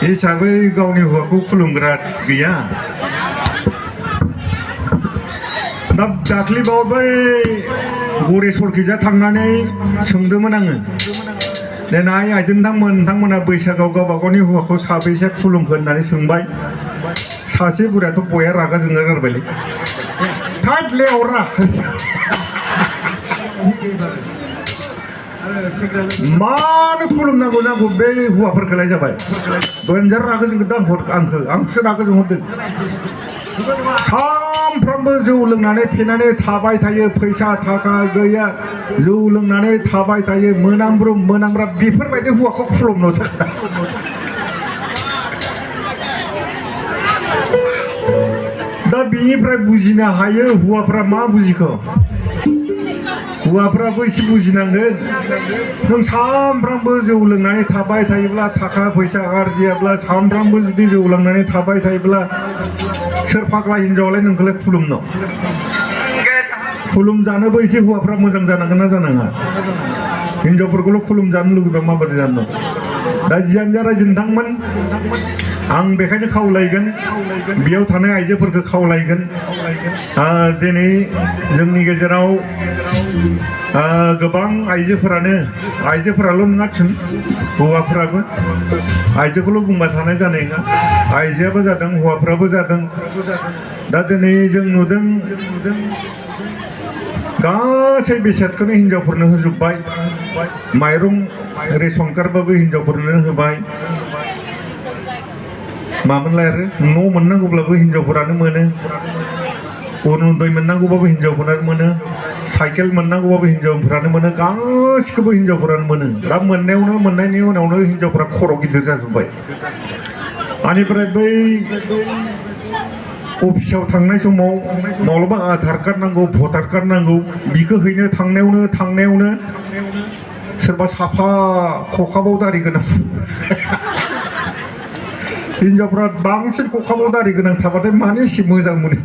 हिसाबै गावनि हौवाखौ खुलुमग्रा गैया। दा दाख्लैबावै गरेस्वरखैजा थांनानै सोंदोंमोन आङो देनाय आइजो नोंथांमोना बैसागआव गावबा गावनि हौवाखौ साबैसे खुलुमखो होननानै सोंबाय। सासे बुरैयाथ' बया रागा जोंनो गारबायलै थाद लेवरा मानो खुलुमनांगौ नांगौ बे हौवाफोरखौलाय जाबाय बेन्जार रागा जोंदों आंसो रागा जोंहरदों। सानफ्रामबो जौ लोंनानै फेनानै थाबाय थायो, फैसा थाखा गैया, जौ लोंनानै थाबाय थायो, मोनामब्रुम मोनामब्रा बेफोरबायदि हौवाखौ खुलुमनोसै। दा बिनिफ्राय बुजिनो हायो हौवाफ्रा मा बुजिखो। हौवाफ्राबो एसे बुजिनांगोन। नों सानफ्रामबो जौ लोंनानै थाबाय थायोब्ला, थाखा फैसा आरजियाब्ला, सानफ्रामबो जुदि जौ लोंनानै थाबाय थायोब्ला सोर फाग्ला हिनजावालाय नोंखौलाय खुलुमनो? खुलुमजानोबो एसे हौवाफ्रा मोजां जानांगोन ना जानाङा? हिनजावफोरखौल' खुलुमजानो लुगैबा माबोरै जानो? दा जियानो जा रायजो नोंथांमोन, आं बेखायनो खावलायगोन, बेयाव थानाय आइजोफोरखौ खावलायगोन, दिनै जोंनि गेजेराव गोबां आइजोफोराल' नङाथोन, हौवाफोराबो आइजोखौल' बुंबाय थानाय जानाय नङा। आइजोआबो जादों, हौवाफ्राबो जादों। दा दिनै जों नुदों गासै बेसादखौनो हिनजावफोरनो होजोब्बाय। माइरं रेसन कार्डबाबो हिनजावफोरनो होबाय। मामोनलाय आरो न' मोननांगौब्लाबो हिनजावफोरानो मोनो, अरुनदय मोननांगौबाबो हिनजावफोरानो मोनो, साइकेल मोननांगौबाबो हिनजावफोरानो मोनो, गासिखौबो हिनजावफोरानो मोनो। दा मोननायनि उनावनो हिनजावफोरा खर' गिदिर जाजोब्बाय। बेनिफ्राय बै अफिसाव थांनाय समाव माब्लाबा आधार कार्ड नांगौ, भटार कार्ड नांगौ, बिखौ हैनो थांनायावनो सोरबा साफा खखाबाव दारि गोनां हिनजावफ्रा बांसिन खखाबाव दारि गोनां थाबाथाय मानो एसे मोजां मोनो।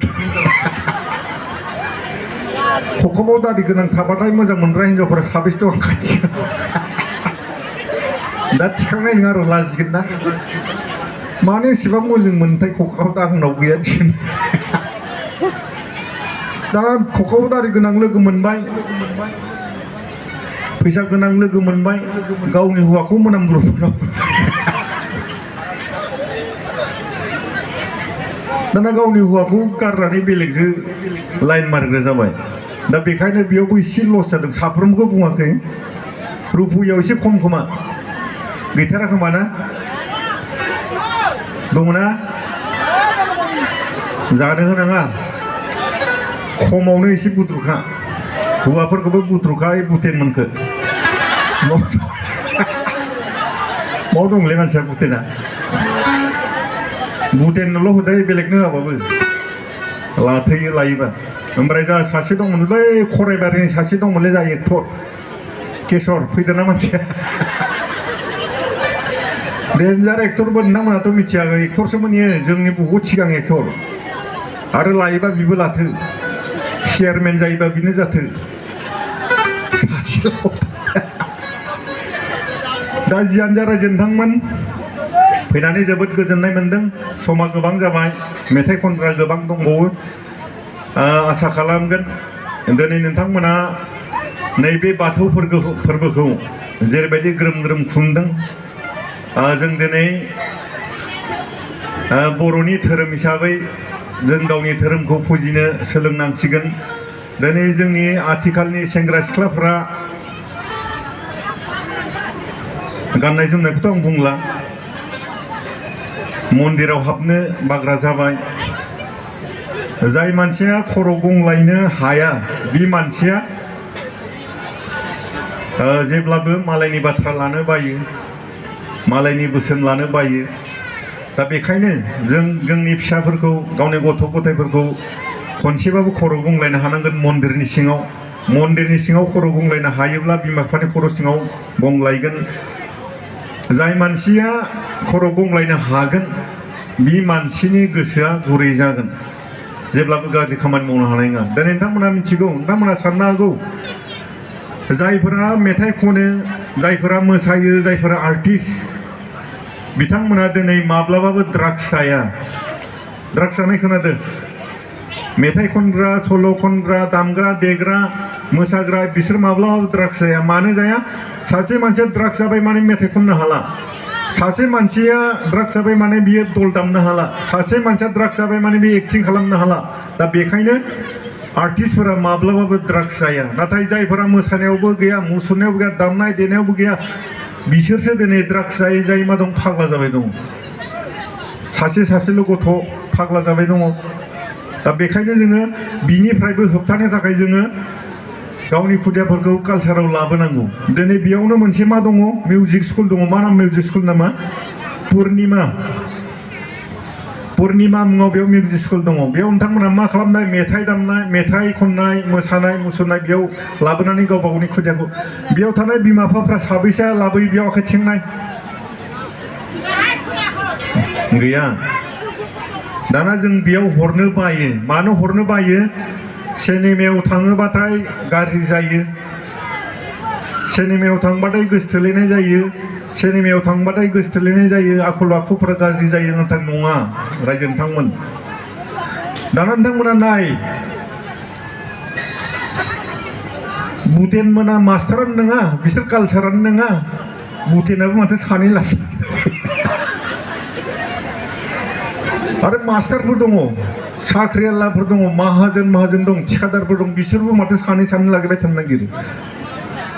खखाबाव दारि गोनां थाबाथाय मोजां मोनग्रा हिनजावफोरा साबेसे दं? दा थिखांनाय नङा र' लाजिगोन ना। मानो एसेबां मोजां मोनथाय खखाबाव दा आंनाव गैया। दा खखाबाव दारि गोनां लोगो मोनबाय, फैसा गोनां लोगो मोनबाय, गावनि हौवाखौ मोनामब्रुम दाना गावनि हौवाखौ गारनानै बेलेगजों लाइन मारिग्रा जाबाय। दा बेखायनो बेयावबो एसे लस जादों। साफ्रोमबो बुङाखै, रुपुयाव एसे खम खोमा, गैथारा खोमा ना? दङना? जानो होनाङा, खमावनो एसे बुद्रुखा। हौवाफोरखौबो बुद्रुखा बुटेन मोनखो। माव दंलै मानसिया बुटेना? बुटेनल' होदै, बेलेगनो होआबाबो लाथोयो लायोबा। ओमफ्राय जा सासे दंमोन बै खराइबारिनि सासे दंमोनलै, जा एक्टर केसर, फैदोंना मानसिया? डेन्जार एक्टरबो नोंथांमोनाथ' मिथिया, एक्टरसोमोन इयो, जोंनि बहुद सिगां एक्टर। आरो लायोबा बिबो लाथो, चेयारमेन जायोबा बिनो जाथो। दा जियानो जा रायजो नोंथांमोन, फैनानै जोबोद गोजोननाय मोनदों। समा गोबां जाबाय, मेथाइ खनग्रा गोबां दंबावो। आसा खालामगोन दिनै नोंथांमोना नैबे बाथौ फोरबोखौ जेरैबायदि ग्रोम ग्रोम खुंदों। जों दिनै बर'नि धोरोम हिसाबै जों गावनि धोरोमखौ फुजिनो सोलोंनांसिगोन। दिनै जोंनि आथिखालनि सेंग्रा सिख्लाफ्रा गाननाय जोमनायखौथ' आं बुंला, मन्दिराव हाबनो बाग्रा जाबाय। जाय मानसिया खर' गंलायनो हाया, बे मानसिया जेब्लाबो मालायनि बाथ्रा लानो बायो, मालायनि बोसोन लानो बायो। दा बेखायनो जोंनि फिसाफोरखौ, गावनि गथ' गथायफोरखौ खनसेबाबो खर' गंलायनो हानांगोन। मन्दिरनि सिङाव खर' गंलायनो हायोब्ला बिमा बिफानि खर' सिङाव गंलायगोन। जाय मानसिया खर' गंलायनो हागोन, बे मानसिनि गोसोआ गुरै जागोन, जेब्लाबो गाज्रि खामानि मावनो हानाय नङा। दिनै नोंथांमोना मिथिगौ, नोंथांमोना साननो हागौ, जायफोरा मेथाइ खनो, जायफोरा मोसायो, जायफोरा आर्टिस्ट, बिथांमोना दिनै माब्लाबाबो ड्राग्स जाया ड्राग्स जानाय खोनादों मेथाइ खनग्रा सल' खनग्रा दामग्रा देग्रा मोसाग्रा बिसोर माब्लाबाबो ड्राग्स जाया मानो जाया सासे मानसिया ड्राग्स जाबाय माने मेथाइ खननो हाला सासे मानसिया ड्राग्स जाबाय माने बियो दल दामनो हाला सासे मानसिया ड्राग्स जाबाय माने बियो एक्टिं खालामनो हाला दा बेखायनो आर्टिस्टफोरा माब्लाबाबो ड्राग्स जाया नाथाय जायफोरा मोसानायावबो गैया मुसुरनायावबो गैया दामनाय देनायावबो गैया बिसोरसो दिनै ड्राग्स जायै जायै मा दं फाग्ला जाबाय दङ सासेल' गथ' फाग्ला जाबाय दङ दा बेखायनो जोङो बिनिफ्रायबो होबथानो थाखाय जोङो गावनि खुदियाफोरखौ कालचाराव लाबोनांगौ दिनै बेयावनो मोनसे मा दङ मिउजिक स्कुल दङ मा नाम मिउजिक स्कुल नामा पुर्निमा मुङाव बेयाव मिउजिक स्कुल दङ बेयाव नोंथांमोना मा खालामनाय मेथाइ दामनाय मेथाइ खननाय मोसानाय मुसुरनाय बेयाव लाबोनानै गावबा गावनि खुदियाखौ बेयाव थानाय बिमा बिफाफ्रा साबैसा लाबोयो बेयाव आखाइ थिखांनाय गैया दाना जों बेयाव हरनो बायो मानो हरनो बायो सिनेमायाव थाङोबाथाय गाज्रि जायो सिनेमायाव थांबाथाय गोसोथोलायनाय जायो सिनेमायाव थांबाथाय गोसोथोलायनाय जायो आखल आखुफोरा गाज्रि जायो नाथाय नङा रायजो नोंथांमोन दाना नोंथांमोना नाय बुटेन मोना मास्टारानो नङा बिसोर कालचारानो नङा बुटेनाबो माथो सानै लायो आरो मास्टारफोर दङ साख्रियालाफोर दङ माहाजोन दं थिखादारफोर दं बिसोरबो माथो सानै लागिबाय थानो नागिरो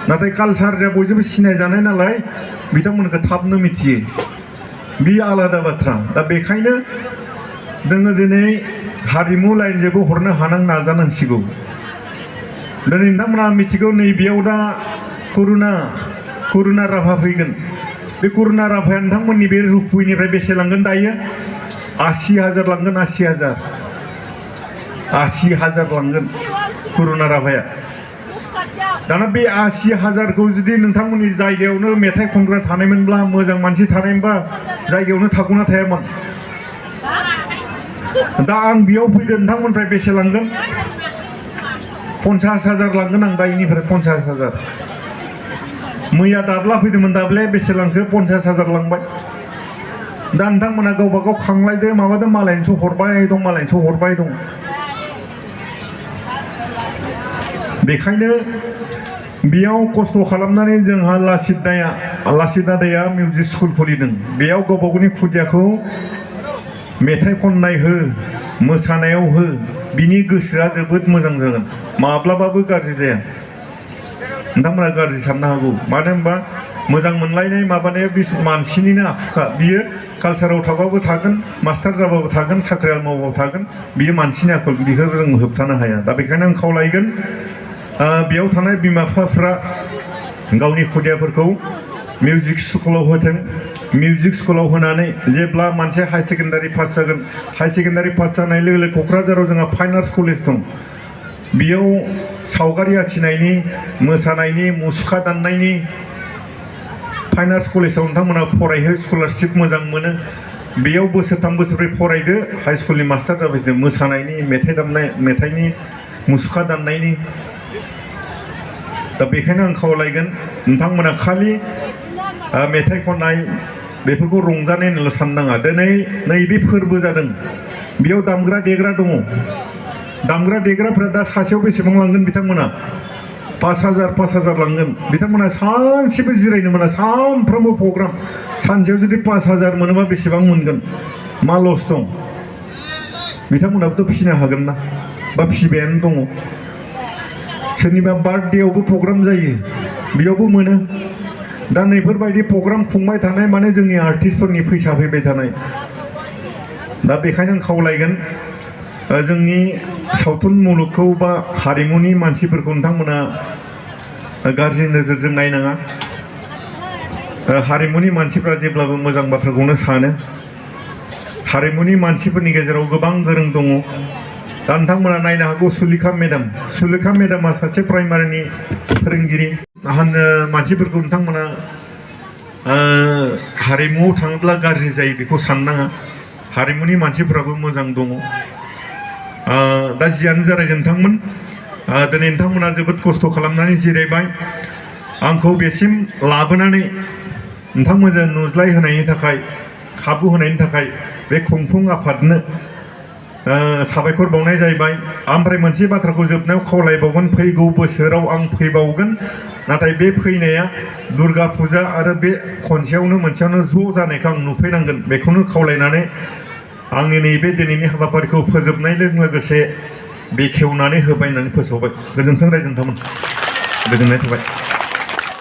नाथाय कालचारया बयजोंबो सिनायजानाय नालाय बिथांमोनखौ थाबनो मिथियो बे आलादा बाथ्रा दा बेखायनो जोङो दिनै हारिमु लाइनजोंबो हरनो हानां नाजानांसिगौ दिनै नोंथांमोना मिथिगौ नैबेयाव दा करुना राभा फैगोन बे करुना राभाया नोंथांमोननि बे रुपबुइनिफ्राय बेसे लांगोन दायो 80,000 लांगोन 80,000 लांगोन करुना राभाया दाना बे 80,000खौ जुदि नोंथांमोननि जायगायावनो मेथाइ खनग्रा थानायमोनब्ला मोजां मानसि थानायमोनबा जायगायावनो थागौना थायामोन दा आं बेयाव फैदों नोंथांमोननिफ्राय बेसे लांगोन 50,000 लांगोन आं दायोनिफ्राय 50,000 मैया दाब्ला फैदोंमोन दाब्लाया बेसे लांखो 50,000 लांबाय दा नोंथांमोना गावबा गाव खांलायदो माबादो मालायनिसो हरबाय दं बेखायनो बेयाव खस्थ' खालामनानै जोंहा लासित दादाया मिउजिक स्कुल खुलिदों बेयाव गावबा गावनि खुदियाखौ मेथाइ खननाय हो मोसानायाव हो बिनि गोसोआ जोबोद मोजां जागोन माब्लाबाबो गाज्रि जाया नोंथांमोना गाज्रि साननो हागौ मानो होनबा मोजां मोनलायनाय माबानाया बे मानसिनिनो आखुखा बियो कालचाराव थाबाबो थागोन मास्टार जाबाबो थागोन साख्रियाल मावबाबो थागोन बियो मानसिनि आखल बेखौ जों होबथानो हाया दा बेखायनो आं खावलायगोन बेयाव थानाय बिमा बिफाफ्रा गावनि खुदियाफोरखौ मिउजिक स्कुलाव होथों मिउजिक स्कुलाव होनानै जेब्ला मानसिया हाई सेकेन्डारि पास जागोन हाई सेकेन्डारि पास जानाय लोगो लोगो क'क्राझाराव जोंहा फाइन आर्ट्स कलेज दं बेयाव सावगारि आखिनायनि मोसानायनि मुसुखा दाननायनि फाइन आर्ट्स कलेजाव नोंथांमोना फरायहो स्कलारशिप मोजां मोनो बेयाव बोसोरथाम बोसोरब्रै फरायदो हाई स्कुलनि मास्टार जाबायदो मोसानायनि मेथाइ दामनाय मेथाइनि मुसुखा दाननायनि दा बेखायनो आं खावलायगोन नोंथांमोना खालि मेथाइ खननाय बेफोरखौ रंजानायल' साननाङा दिनै नैबे फोरबो जादों बेयाव दामग्रा देग्रा दङ दामग्रा देग्राफ्रा दा सासेयाव बेसेबां लांगोन बिथांमोना 5,000 लांगोन बिथांमोना सानसेबो जिरायनो मोना सानफ्रोमबो प्रग्राम सानसेयाव जुदि 5,000 मोनोबा बेसेबां मोनगोन मा लस दं बिथांमोनाबोथ' फिसिनो हागोन ना बा फिसिबायानो दङ सोरनिबा बार्थडेआवबो प्रग्राम जायो बेयावबो मोनो दा नैफोरबायदि प्रग्राम खुंबाय थानाय माने जोंनि आर्टिस्टफोरनि फैसा फैबाय थानाय दा बेखायनो आं खावलायगोन जोंनि सावथुन मुलुगखौ बा हारिमुनि मानसिफोरखौ नोंथांमोना गाज्रि नोजोरजों नायनाङा हारिमुनि मानसिफ्रा जेब्लाबो मोजां बाथ्राखौनो सानो हारिमुनि मानसिफोरनि गेजेराव गोबां गोरों दङ दा नोंथांमोना नायनो हागौ सुलेखा मेदामा सासे प्राइमारिनि फोरोंगिरि मानसिफोरखौ नोंथांमोना हारिमुआव थाङोब्ला गाज्रि जायो बेखौ साननाङा हारिमुनि मानसिफोराबो मोजां दङ दा जियानो जाबाय नोंथांमोन दिनै नोंथांमोना जोबोद खस्थ' खालामनानै जिरायबाय आंखौ बेसिम लाबोनानै नोंथांमोनजों नुज्लायहोनायनि थाखाय खाबु होनायनि थाखाय बे खुंफुं आफादनो साबायखर बावनाय जाहैबाय। ओमफ्राय मोनसे बाथ्राखौ जोबनायाव खावलायबावगोन, फैगौ बोसोराव आं फैबावगोन, नाथाय बे फैनाया दुर्गा फुजा आरो बे खनसेयावनो मोनसेयावनो ज' जानायखौ आं नुफैनांगोन। बेखौनो खावलायनानै आंनि नैबे दिनैनि हाबाफारिखौ फोजोबनायजों लोगोसे बेखेवनानै होबाय होननानै फोसावबाय। गोजोन्थों रायजो नोंथांमोन, गोजोननाय थाबाय।